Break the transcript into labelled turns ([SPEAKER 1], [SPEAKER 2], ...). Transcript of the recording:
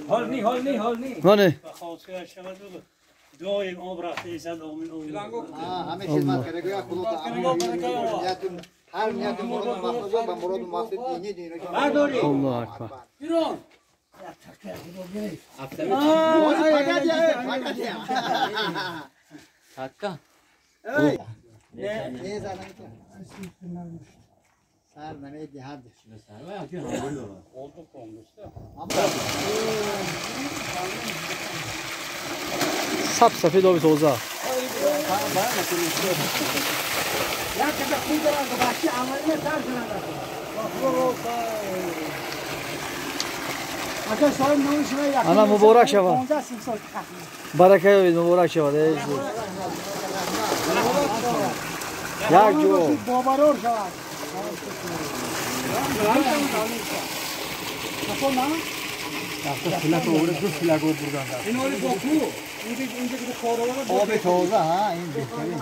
[SPEAKER 1] حال نی
[SPEAKER 2] مانه
[SPEAKER 1] دعای آب رفته ایزد آمین آمین.
[SPEAKER 3] همه خدمت کرده گویا خدا تعالی هر نیت مراد و مقصود و مراد و مقصود دینی دینی
[SPEAKER 1] برداری.
[SPEAKER 2] الله اکبر.
[SPEAKER 1] ایران.
[SPEAKER 4] حتی
[SPEAKER 3] نه سر نمیدهد.
[SPEAKER 2] سب سفید آب تازه. انا مبارک شود. برکه مبارک شود. یک جو.
[SPEAKER 3] آب تازه ها این بهترین.